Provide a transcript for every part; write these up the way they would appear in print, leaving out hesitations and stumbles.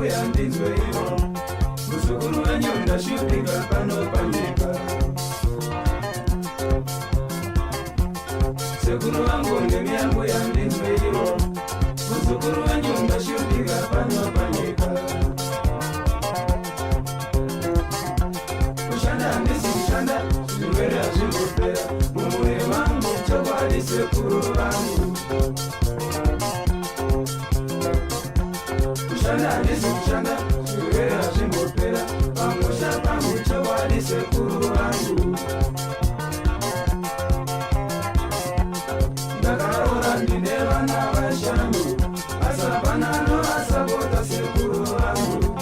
ambuya, ndinzweiwo, muzukuru wenyu ndashupika pano panyika. Sekuru vangu, ndimi ambuya, ndinzweiwo, muzukuru wenyu ndashupika pano panyika. Kushanda handisi kushanda, zvirwere hazvimbopera mumuviri mangu, chokwadi, sekuru vangu. Kushanda handisi kushanda, zvirwere hazvimbopera pamusha pangu, chokwadi, sekuru vangu. Ndakaroora, ndine vana vashanu, asi hapana anovasapota, sekuru vangu.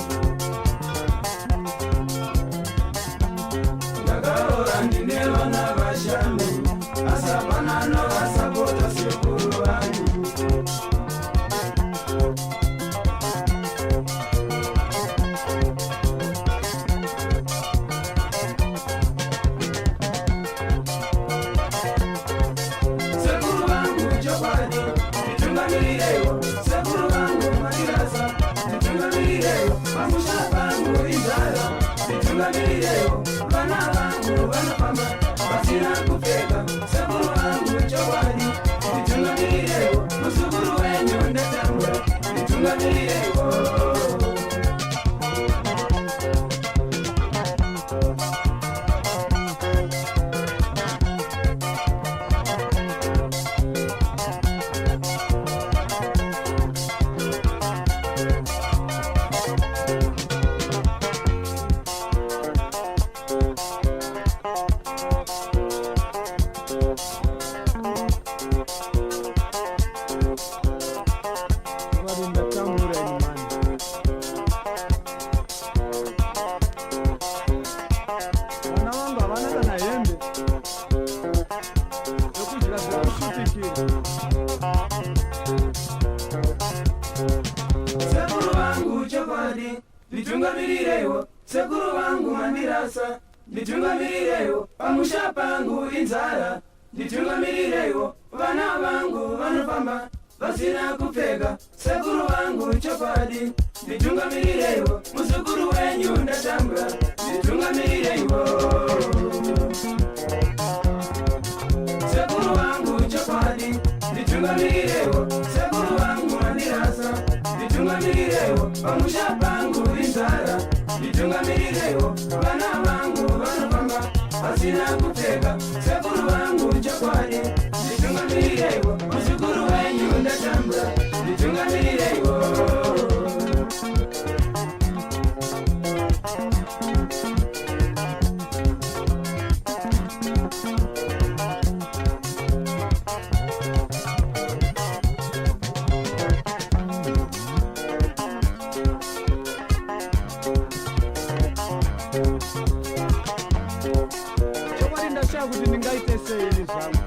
Ndakaroora, ndine vana vashanu, asi hapana anovasapota, sekuru vangu. Sekuru vangu, chokwadi, nditungamirireiwo. Sekuru vangu, mandirasa, nditungamirireiwo. Pamusha pangu inzara, nditungamirireiwo. Vana vangu vanofamba vasina kupfeka. Sekuru vangu, chokwadi, nditungamirireiwo. Muzukuru wenyu ndatambura, nditungamirireiwo. Chokwadi ndatambura ini mani. Vana vangu havana kana hembe, zvokudya zvekushupikira. Sekuru vangu, chokwadi, nditungamirireiwo. Sekuru vangu, mandirasa, nditungamirireiwo. Pamusha pangu inzara, nditungamirireiwo. Vana vangu vanofamba vasina kupfeka. Sekuru vangu, chokwadi, nditungamirireiwo. Muzukuru wenyu ndatambura, nditungamirireiwo. Sekuru vangu, chokwadi, nditungamirireiwo. Sekuru vangu, mandirasa, nditungamirireiwo. Pamusha pangu inzara, nditungamirireiwo. Vana vangu vanofamba vasina kupfeka. Sekuru vangu, chokwadi, nditungamirireiwo. Muzukuru wenyu ndatambura, nditungamirireiwo. Chokwadi ndashaya kuti ndingaite sei ini zvangu.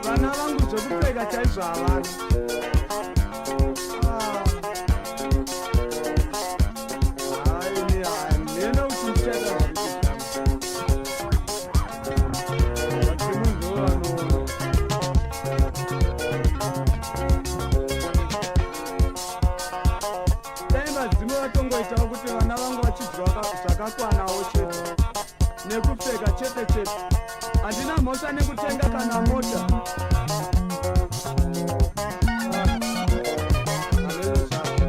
Vana vangu zvekupfeka chaizvo havana. Ah. Hai, ini handina kuti ndichaita zvipi zvangu. Vadzimu ndivo vanoona. Dai vadzimu vatongoitawo kuti vana vangu vachidyiwa zvakakwanawo chete nekupfeka chete chete, handina mhosva nekutenga kana mota. Ah, hameno zvavo.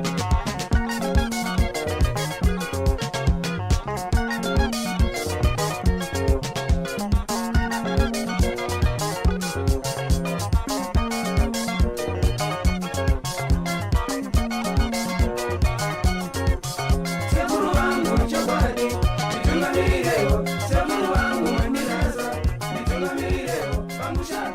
Sekuru vangu, chokwadi, nditungamirirewo. Sekuru vangu, mandirasa, nditungamirirewo. Pamusha